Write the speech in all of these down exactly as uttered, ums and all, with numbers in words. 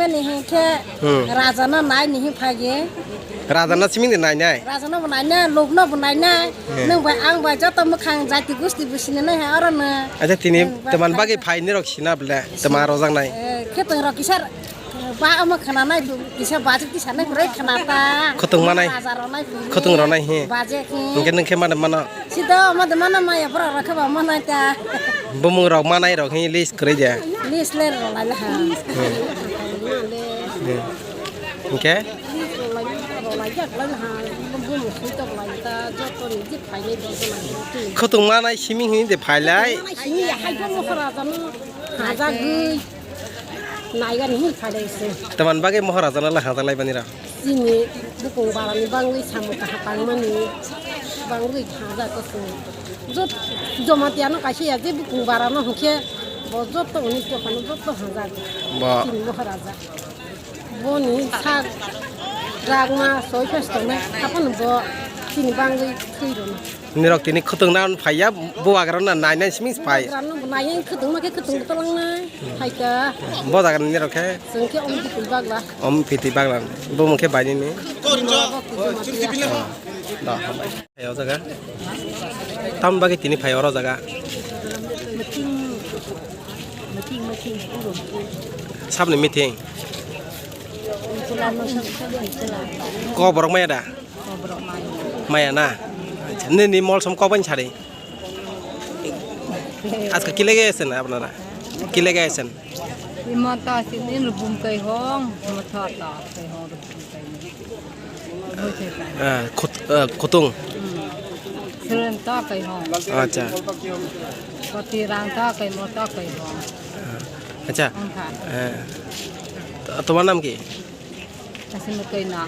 Ni hinkhe Hmm. Raja no nai ni hin phagi. Raja no siming de nai nai. Raja no bo nai nai, lok no bo nai nai. Hmm. Nung bai ang bai joto mukhang jati gusti bo sini nai ha oro no. Acha tini Hmm, teman bai bagi phai ni rok sina bele tema rojak nai. Eh, khetong rok kisar ba ama khana nai kisa bajik kisa nai kurai khana ta. Khutung manai. Raja rok nai. Khutung rok nai he. Bajik he. Hinkhe nung khe mane mano. Sida made mana maya bora rakha ba mana ta. Bumung rok manai rok hi list kwrwi de. List le rok lai ha. Oke. Khutung manai simi hi de phailai. Simi ya hai bo mokora jano. Haja gui. Naigan hi phalai se. Teman bagwi Maharaja no le hajalai bani ra. Chini bukung barani bangwi samung kaham tangmani bangwi haja ko se. Jot Jamatia no kaisa ya je bukung bara no hokhe bo jotto unis jokhano jotto haja. Ba. Chini Maharaja. Boni sak ragma soi festo me hapan bo chini bangwi thwi rono. Nirok tini khutung na phaiya, bubagra na nai nai simi phai. Bubagra no nai khutung ma khe khutung to lang nai. Hai ka. Bo jaga ni nirok khe? Chwng khe om Pitwi Bagla. Om Pitwi Bagla. Bo mung khe bai nini? Nirok khutung ma khe ya. Da. Phai o jaga. Tam bagwi tini phai oro jaga. Meeting, meeting, meeting, puro. Sabni meeting. Ko borok maya da? Maya na? Acha, nini mol som kok bai sari? Ajka kile gaya sen apnara? Kile gaya sen? Imata sin in rubum kai hong, mata ta kai hong rubum kai hong. Ah, khut-, ah, khutung. Seren ta kai hong. Acha. Pati rang ta kai mo ta kai hong. Acha. Angkha. Eh. To-, tomar nam ki? Kasimir Kaina.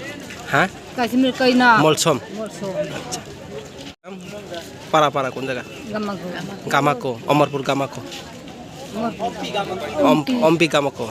Ha? Kasimir Kaina. Molsom. Molsom. Para para kun jaga? Gamako. Gamako, Amarpur Gamako. Amar. Om-, Ompi Gamako.